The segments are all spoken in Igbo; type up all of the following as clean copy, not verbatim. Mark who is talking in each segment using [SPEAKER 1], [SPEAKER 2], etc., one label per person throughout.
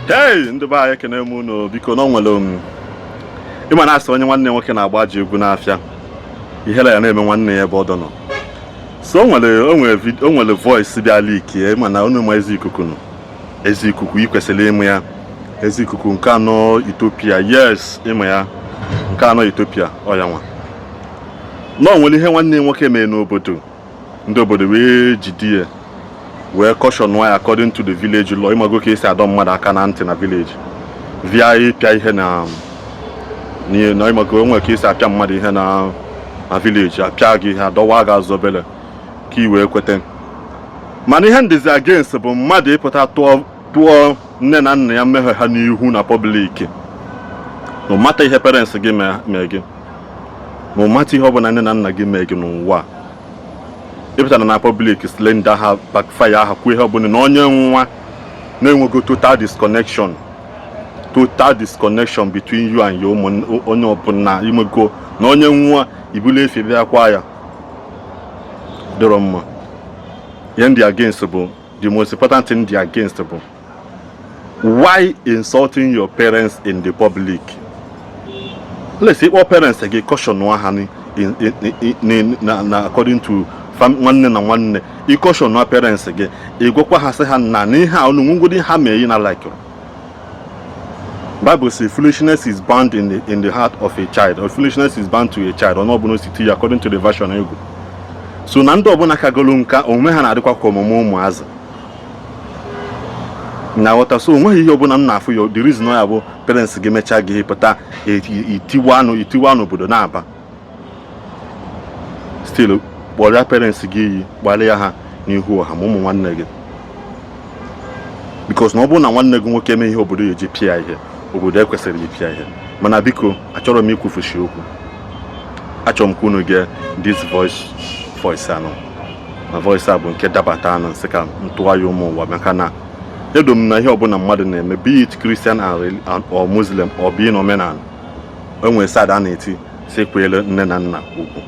[SPEAKER 1] Hey, ndị be anyị, ekene m unu. Biko, na o nwere m ịma na asị onye nwanne nwoke na-agba ajọ egwu n'afịa, ihere ya na-eme nwanne ya ebe ọ dọ nọ. So o nwere voice bịa leak, mana unu ma ezi ikuku nọ, ezi ikuku ị kwesịrị ịmụ ya, ezi ikuku nke anọ Ethiopia. Yes, ịmụ ya, nke anọ Ethiopia. Ọ ya nwa na o nwere ihe nwanne ya nwoke mee n'obodo, ndị obodo wee jide ya, wee caution ya according to the village law. Ịmago ka esi adọ mmadụ aka na ntị na village via ịpịa ihe na ịmago onwe ka esi apịa mmadụ ihe na village, apịa gị ihe, adọwa gị azụ obere ka ị wee kweta. Mana ihe ndịzi against bụ mmadụ ịpụta tụọ tụọ nne na nna ya mmehie ha n'ihu na public. No matter ihe parents gị mee gị, no matter ihe ọbụla nne na nna gị mee gị n'ụwa, ịpụtara na public slander ha, backfire ha, kwuo ihe ọbụla na onye nwa na-enwego total disconnection, total disconnection between you and your ụmụ, onye ọbụla imego na onye nwa ibulu efi bịa kwa ya dịrọ mma. Ihe ndị against bụ, the most important thing dị against bụ, why insulting your parents in the public? Let's say ịkpọ parents gị, caution ha na according to nwanne na nwanne, ị caution parents gị, ị gwakwa ha, sị ha na n'ihe a unu nwegodi ha mee yi na like. Bible say foolishness is bound in the heart of a child, or foolishness is bound to a child, ọ ọbụla ositi ya according to the version egwu. So na ndị ọbụla kagolu nka, omume ha na-adịkwa ka omume ụmụazị na ghọta. So onweghị ihe ọbụla m na-afụ ya, the reason ya bụ parents gị mechaa gị, pụta itiwa anụ, itiwa n'obodo na-aba, still kpọrọ parents gị iyi, gbalịa ha n'ihu ọha ma ụmụ nwanne gị, because na ọ bụrụ na nwanne gị nwoke eme ihe obodo ya eji pịa ihe, obodo ekwesịrị ipịa ihe. Mana biko, achọrọ m ikwufushi okwu, achọrọ m ka unu gee this voice anụ na voice a bụ nke dabata anụ nsị ka m tụọ ya ụmụ ụwa, maka na edo m na ihe ọbụla mmadụ na-eme, be it Christian or Muslim or being omenala, o nwere side a na-eti si ekwele nne na nna ugwu.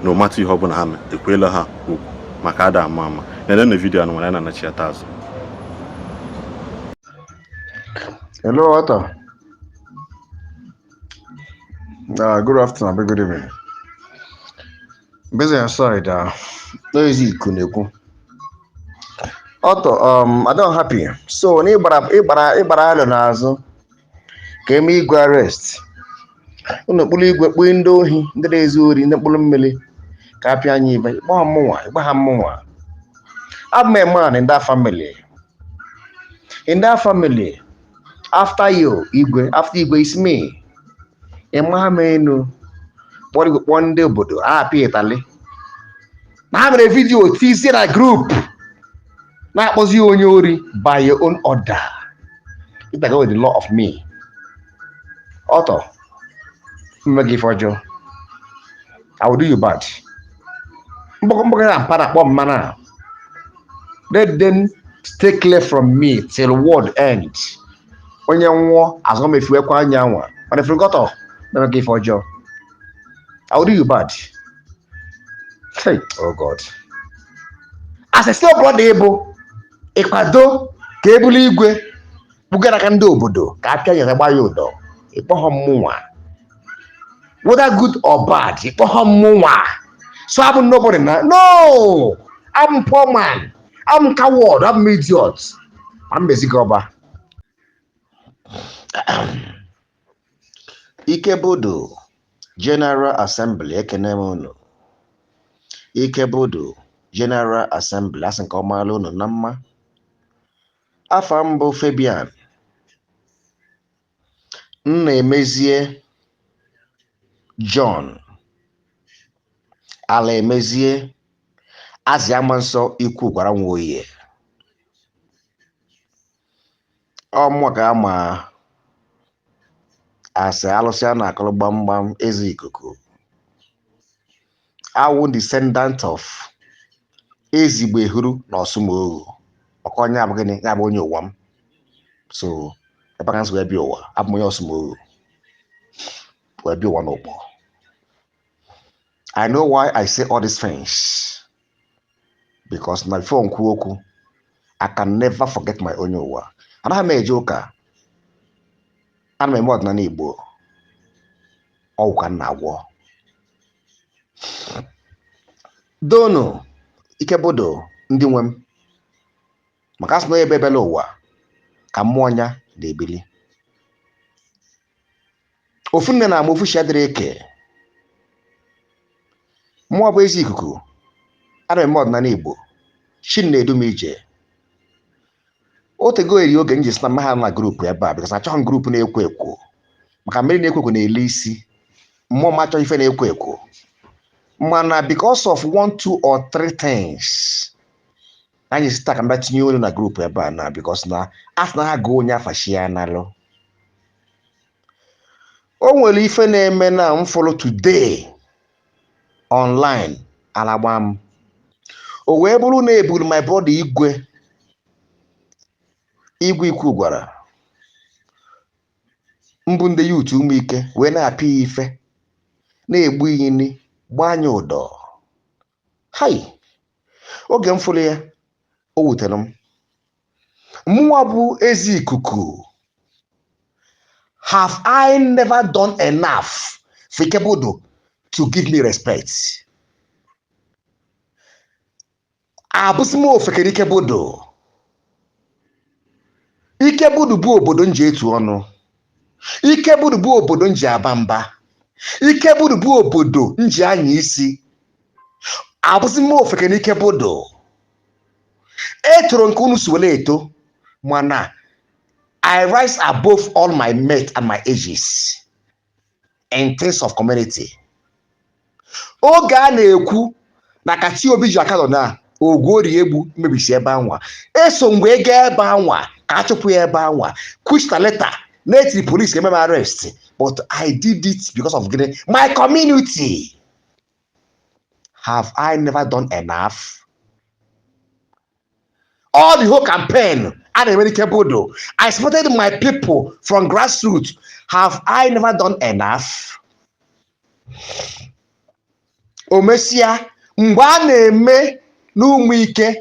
[SPEAKER 1] No matter ihe ọbụla ha mee, ekwela ha ugwu, maka ada ama ama na na video anụ nwere anyị na-anachi ata azụ.
[SPEAKER 2] Hello, Arthur. Good afternoon, good evening. Based on your side, no easy na-ekwu. Arthur, I don't happy. So, na ịgbara alụ n'azụ ka eme igwe arrest. Unu kpụrụ igwe kpụọ ndị ohi, ndị na-ezu ori, ndị mkpụrụ mmiri ka apịa anyị ibe ịgba ha mmụnwa, ịgba ha mmụnwa. Abụ m a man in that family. In that family, after you, Igwe, after Igwe is me. Ịma m enu kpọrọ igwe kpọọ ndị obodo a apịa ịtalị na ha mere video tizie na group na-akpọzi ya onye ori by your own order. It go with the law of me. Ọtọ mme gị ife ọjọọ, I will do you bad. Mgbakọ mgbakọ na mpa na-akpọ mma na let them stay clear from me till world end. Onye nwụọ azọ m efuekwa anya nwa, mana ifuru gọtọ na gị ife ọjọọ, I will do you bad. Hey, oh God. As a step brother, ịbụ ịkwado ka ebulu igwe bugara aka ndị obodo ka apịa ya, gba ya ụdọ, ịkpọghọ mmụnwa, whether good or bad, ịkpọghọ mmụnwa. So abụ nobody na no, I'm poor man, I'm coward, I'm idiot. Ma mbezi gị ọba Ikebodo General Assembly, ekene m unu. Ikebodo General Assembly, asị nke ọmaala unu na mma. Afa mbụ Fabian nna emezie John ala emezie azị ama nsọ ikwu gwara nwa oye ọmụa ka ama asị alụsị a na-akọrọ gbamgbam eze ikuku awụ descendant of ezigbo ehuru na ọsụmohu ọkọ onye abụ gịnị ya bụ onye ụwa m. So ebe ka m si wee bịa ụwa, abụ m onye ọsụmohu wee bịa ụwa n'ụkpọ. I know why I say all these things, because na before m kwuo okwu, I can never forget my onye ụwa. Anaghị m eje ụka. Ana m eme ọdịnala Igbo, ọgwụ ka m na-agwọ. Doonu Ikebodo ndị nwe m, maka asị na ebe ebela ụwa ka mmụọ ya na-ebili. Ofu nne na ama ofu chi adịrị eke. Mmụọ bụ ezi ikuku. Ana m eme ọdịnala Igbo, chi m na-edu m ije. Otego eri oge m ji sị na mma na group ebe a, because achọghị m group na-ekwo ekwo, maka mmiri na-ekwo ekwo na-ele isi mmụọ. M achọghị ife na-ekwo ekwo, mana because of one, two or three things, anyị si taa ka m bịa tinye olu na group ebe a na because na asị na ha gụọ onye afachi ya nalụ. O nwere ife na-eme na m follow today online, alagba m. O wee bụrụ na eburu my brother Igwe, Igwe ikwu gwara mbụ ndị youth ụmụike wee na-apịa ya ife, na-egbu ini, gbaa anya ụdọ. Hai, oge m fụrụ ya, o wutere m. Mụnwa bụ ezi ikuku, have I never done enough for Ikebodo to give me respect? Abụsị m ofekere Ikebodo. Ikebodo bụ obodo m ji etu ọnụ. Ikebodo bụ obodo m ji aba mba. Ikebodo bụ obodo m ji anya isi. Abụsị m ofekere Ikebodo. Etoro nke unu si were eto, mana I rise above all my mates and my ages in terms of community. Oge a na-ekwu na Kachi Obi ji aka nọ na ogwuori egbu mebisi ebe anwa, eso mgbe ego ebe anwa ka a chụpụ ya ebe anwa, kwuchita leta na-etiri police eme m arrest, but I did it because of gịnị? My community. Have I never done enough? All the whole campaign a na-eme n'Ikebodo, I supported my people from grassroots. Have I never done enough? O mesịa, mgbe a na-eme n'Ụmụike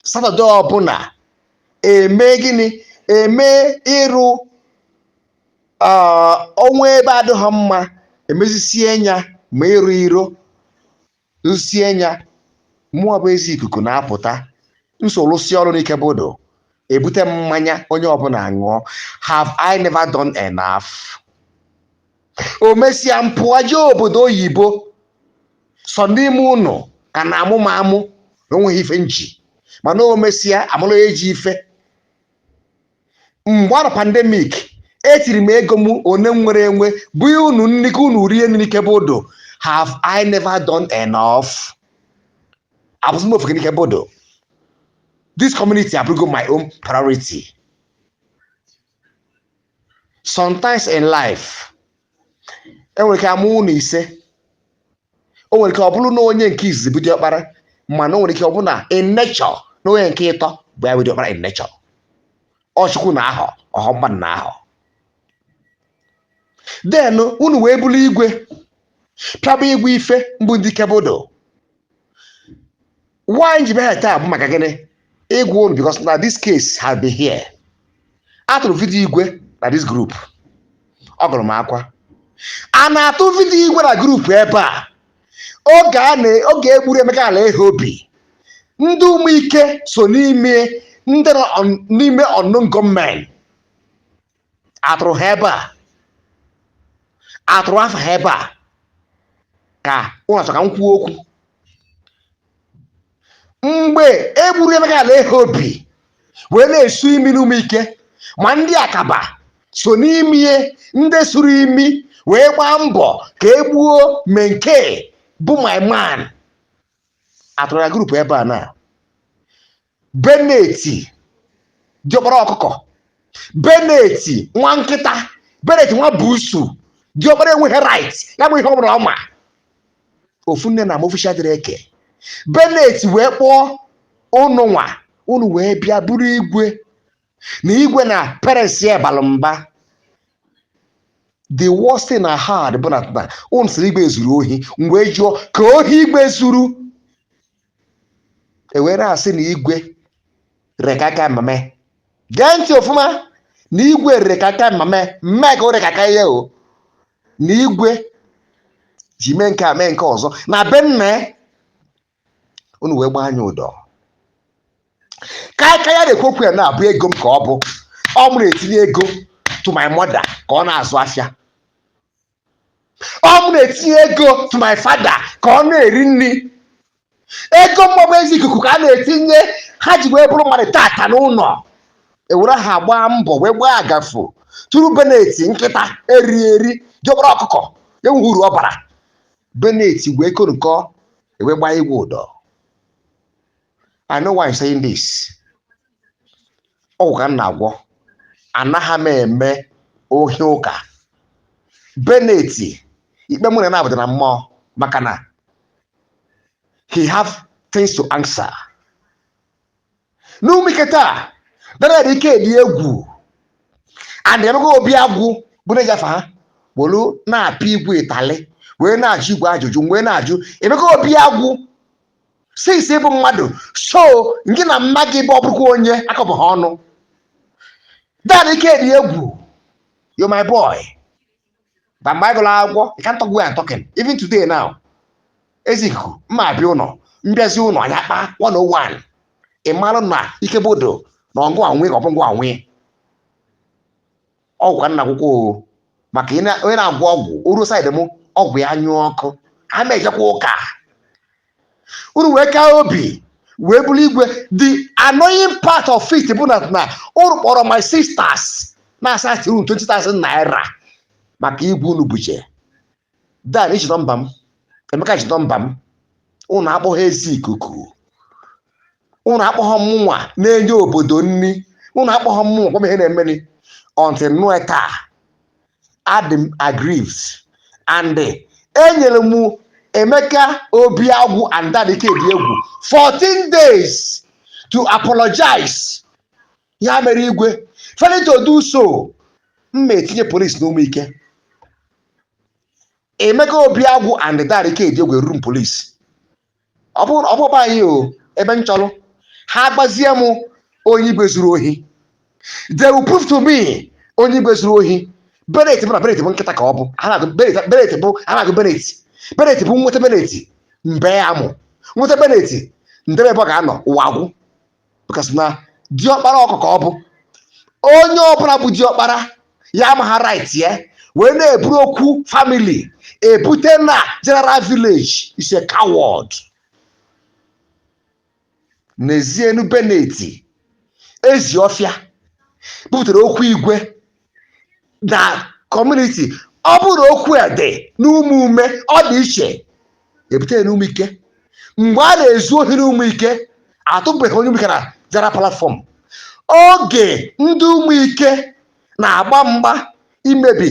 [SPEAKER 2] Saturday ọbụla, eme gịnị? Eme ịrụ ọnwa ebe adịghị mma, emezisie ya, ma ịrụ iro sie ya, mụọ bụ ezi ikuku na-apụta nso lụsị ọrụ n'Ikebodo, ebute mmanya, onye ọbụla ṅụọ. Have I never done enough? O mesịa, m pụọ jee obodo oyibo, sọ n'ime ụlọ ka na-amụ m amụ na onweghị ife nji, mana o mesịa amụrụ eji ife. Mgbe a na pandemic, etiri m ego m one m nwere enwe bụ unu nri ka unu rie nri n'Ikebodo. Have I never done enough? Abụsị m ofeke n'Ikebodo. This community abụrụgo my own priority. Sometimes in life, enwere ike amụ unu ise, o nwere ike ọ bụrụ na onye nke izizi bụ diọkpara, mana o nwere ike ọ bụ na in nature na onye nke ịtọ bụ ya bụ diọkpara in nature. Ọchukwu na ahọ ọhọ mmadụ na ahọ. Then unu wee bụrụ igwe, pịaba igwe ife mbụ ndị Ikebodo. Why ji bịa taa bụ maka gịnị? Ịgwa unu, because na this case has been here. Atụrụ video igwe na this group, ọ gụrụ m akwa. A na-atụ video igwe na group ebe a oge a na oge egburu Emeka ala ehe obi. Ndị ụmụike so n'ime ndị nọ n'ime unknown gunmen atụrụ ha ebe a, atụrụ afa ha ebe a, ka ụnụ achọ ka m kwuo okwu. Mgbe egburu Emeka ala ehe obi wee na-esu imi n'ụmụike, ma ndị akaba so n'ime ihe ndị suru imi wee gbaa mbọ ka e gbuo Menke bụ my man, atụrụ ya group ebe a na Beneti diọkpara ọkụkọ, Beneti nwa nkịta, Beneti nwa busu, diọkpara enweghị right ya bụ ihe ọ bụla ọ ma. Ofu nne na ama ofu adịrị eke. Beneti wee kpọọ ụnụ nwa unu wee bịa bụrụ igwe na igwe na parents ya balụ mba. The worst thing I had bụ na unu sịrị igwe zuru ohi. M wee jụọ ka ohi igwe zuru, ewere asị na igwe rekaka mame. Gee ntị ofụma. Na igwe rere ka aka mama mme ka o re ka aka ya o na igwe ji mee nke a, mee nke ọzọ na be nna ya. Unu wee gbaa anya ụdọ ka aka ya na-ekwu okwu ya na-abụ ego m ka ọ bụ ọ mụ na-etinye ego to my mother ka ọ na-azụ afịa, ọ mụ na-etinye ego to my father ka ọ na-eri nri. Ego mgbagba ezi ikuku ka a na-etinye ha ji wee bụrụ mmadụ tata n'ụlọ, ewere ha gbaa mbọ wee gbaa agafu tụrụ Benet nkịta eri eri diọkpara ọkụkọ enweghị uru ọ bara. Benet wee korukọ ewee gbaa igwe ụdọ. I know why I'm saying this. Ọgwụ ka m na-agwọ, anaghị m eme ohi ụka. Benet, ikpe mụ na ya na-abụda na mmụọ, maka na he have things to answer. N'Ụmụike taa, Daniel ike dị egwu and Emeka Obi Agwụ bụ na ejafa ha wolu na-apịa igwe ịtalị wee na-ajụ igwe ajụjụ, wee na-ajụ Emeka Obi Agwụ since ịbụ mmadụ so gị na mma gị bụ ọbụrụkwa onye akọbụ ha ọnụ. Dan ike dị egwu, you my boy, but mgbe anyị gụrụ akwụkwọ, you can't talk where I'm talking even today now. Ezi ikuku mma abịa ụlọ, mbịazi ụlọ anyị akpa 101. Ị marụ na Ikebodo na ọgụ anwe ka ọ bụ ngwa anwe ọgwụ ka nna akwụkwọ o, maka onye na-agwọ ọgwụ oruo side m, ọgwụ ya nyụọ ọkụ, ha ma ejekwa ụka. Unu wee kaa obi wee bụrụ igwe. The annoying part of it bụ na unu kpọrọ my sisters na-asa unu 20,000 naira maka igwe unu buje. Dan iji nọmba m, Emeka ji nọmba m. Unu akpọghị ezi ikuku, unu akpọghọ mụnwa na-enye obodo nri, unu akpọghọ mụnwa gwa m ihe na-emeni until nụ taa. Adị m aggrieved and enyere m Emeka Obiagwu and Dan Ikedi Egwu 14 days to apologize. Ya mere igwe failing to do so, mma etinye police n'ụmụ ike. Emeka Obiagwu and Dan Ikedi Egwu eruru m police. Ọ bụ anyị o ebe m chọrọ ha gbazie m onye igwe zuru ohi. They will prove to me onye igwe zuru ohi. Benet bụ na Benet bụ nkịta ka ọ bụ. Ha na-agụ Benet, Benet bụ ha na-agụ Benet. Benet bụ nweta Benet mbe ya mụ nweta Benet ndebe ebe ọ ga-anọ ụwa agwụ, because na diọkpara ọkụ ka ọ bụ. Onye ọbụla bụ diọkpara ya ama ha right ya wee na-eburu okwu family ebute na general village is a coward. N'ezienu, Benet ezi ọfịa buputere okwu igwe na community. Ọ bụrụ okwu ede n'ụmụ ume ọ dị iche ebutere n'ụmụ ike. Mgbe a na-ezu ohi n'ụmụ ike, atụbeghị onye ụmụ ike na general platform. Oge ndị ụmụ ike na-agba mgba imebi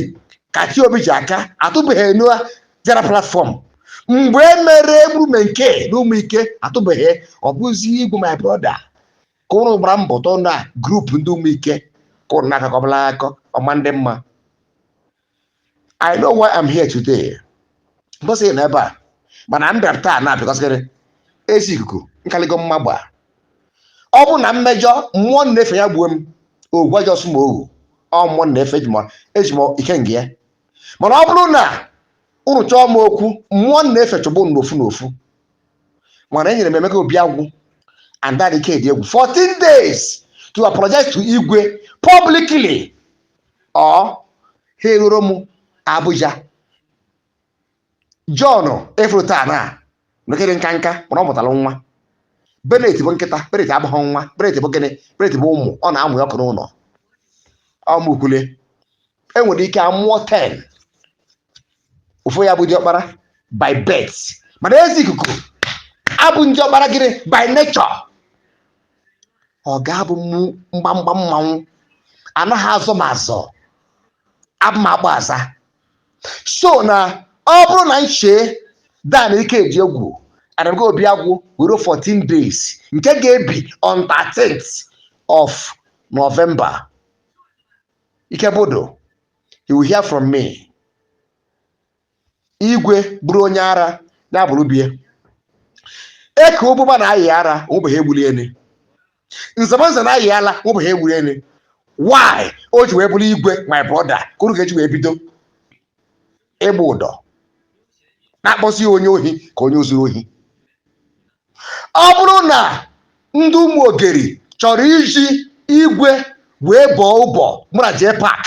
[SPEAKER 2] ka Chiobi ji aka, atụbeghị na general platform. Mgbe e mere egburume nke n'ụmụ ike, atụbeghị. Ọ bụzi igwe, my brother, ka ụnụ gbara mbọ tọ na group ndị ụmụ ike ka ụnụ na-akakọbala akọ ọma ndị mma. I know why I'm here today. Mbọsị na ebe a mana m bịara taa na because gịnị? Ezi ikuku nkaligo mma gba. Ọ bụ na mmejọ mmụọ na-efe ya gbuo m ogwu ajọ ma ohu ọ mmụọ na-efe eji m ikenga ya. Mana ọ bụrụ na unu chọọ m okwu, mmụọ na-efe chọgbu unu n'ofu n'ofu. Mana enyere m Emeka Obiagwu and Dan Ikedi Egwu 14 days to apologize to igwe publicly or ha eruro m Abuja. John efuru taa na nokere nka nka, mana ọ mụtara nwa. Benet bụ nkịta, Benet abụghị nwa. Benet bụ gịnị? Benet bụ ụmụ ọ na-amụ ọkụ n'ụlọ ọmụkwule. Enwere ike amụọ 10, ofu ya bụ diọkpara by birth, mana ezi ikuku abụ ndị ọkpara gịnị? By nature. Ọ ga-abụ mụ mgbamgba mmanwụ anaghị azọ m azọ, abụ m agba aza. So na ọ bụrụ na nchee Dan Ikedi Egwu Adamugo Obiagwu were 14 days nke ga-ebi on 13th of November, Ikebodo, you will hear from me. Igwe bụrụ onye ara ya bụrụ bie eke ụbụba na-ayị ara, onwebeghị egbuli elu. Nzama na-ayị ala, onwebeghị egbuli elu. Why o ji wee bụrụ igwe, my brother, ka unu ga-eji wee bido ịgba ụdọ na-akpọzi ya onye ohi ka onye zuru ohi? Ọ bụrụ na ndị ụmụ ogeri chọrọ iji igwe wee bọọ ụbọ mụ na jee park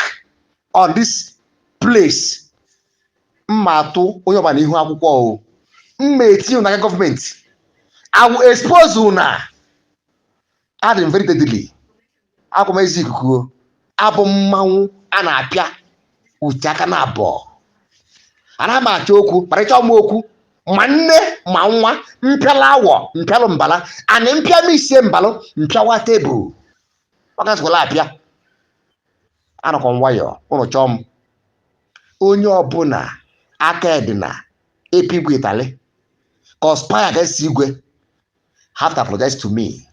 [SPEAKER 2] on this place, mma atụ onye ọbụla n'ihu akwụkwọ o, mma etinye n'aka gọọmenti. I will expose una. Adị m very deadly. Akwụ m ezi ikuku o. Abụ mmanwụ a na-apịa ute aka na abụọ. Ana m achọ okwu kparịcha m okwu, ma nne ma nwa mpịala awọ mpịalụ mbala anị mpịa m isie mbalụ mpịawa tebụl maka sịkwala apịa. Anọkọ m nwayọọ. Ụnụ chọọ m, onye ọbụla aka dị na epi igwe itali conspire against igwe have to apologize to me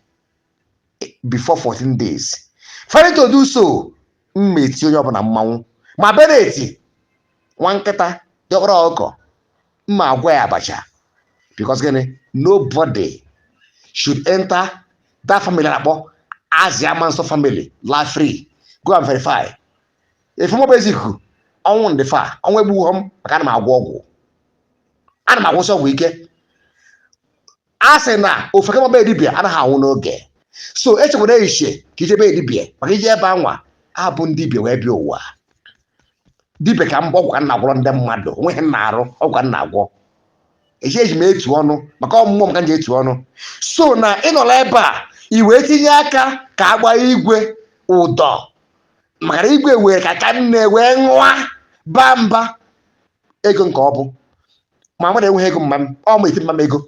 [SPEAKER 2] before 14 days. Failing to do so, mma eti onye ọbụla mmanwụ. Ma beneti nwa nkịta dịọkọrọ ọkụkọ, mma agwa ya abacha, because gịnị? Nobody should enter that family a na-akpọ Aziamanso family la free. Go and verify. Efemọ bụ ezi ikuku ọnwụ ndị fa ọnwụ egbughọ m, maka ana m agwọ ọgwụ, ana m agwụsị ọgwụ ike. A sị na ofeke mọba dibịa anaghị anwụ n'oge, so echekwara echiche ka ijebe dibịa, maka ije ebe anwa abụ ndị dibịa wee bịa ụwa. Dibịa ka mbọ, ọgwụ ka m na-agwọrọ ndị mmadụ, onweghị m na-arụ, ọgwụ ka m na-agwọ. Eji eji m etu ọnụ maka ọmụmụ m ka m ji etu ọnụ. So na ịnọrọ ebe a, i wee tinye aka ka agba igwe ụdọ, maka na igwe were ka ka nne wee ṅụa baa mba ego nke ọ bụ ma mmadụ enweghị ego, mma m ọ ma eti mma m ego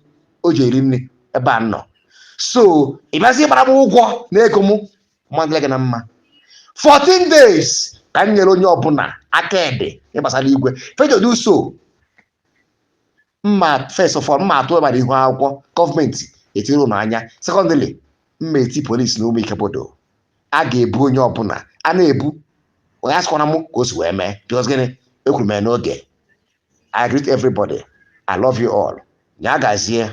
[SPEAKER 2] o ji eri nri ebe a nọ. So ị bịazi gbara m ụgwọ na ego mụ mmadụ gị na mma. 14 days ka m nyere onye ọbụla aka ede ịgbasara igwe fejodu. So mma, first of all, mma atụ ebe ihu akwụkwọ, gọọmenti etiri ụnụ anya. Secondly, mma eti polisi na ụmụ ike bodo a ga-ebu onye ọbụla a na-ebu onye asịkwana mụ ka o si wee mee, because gịnị? Ekwuru m ya n'oge. I greet everybody. I love you all. Ya gazie.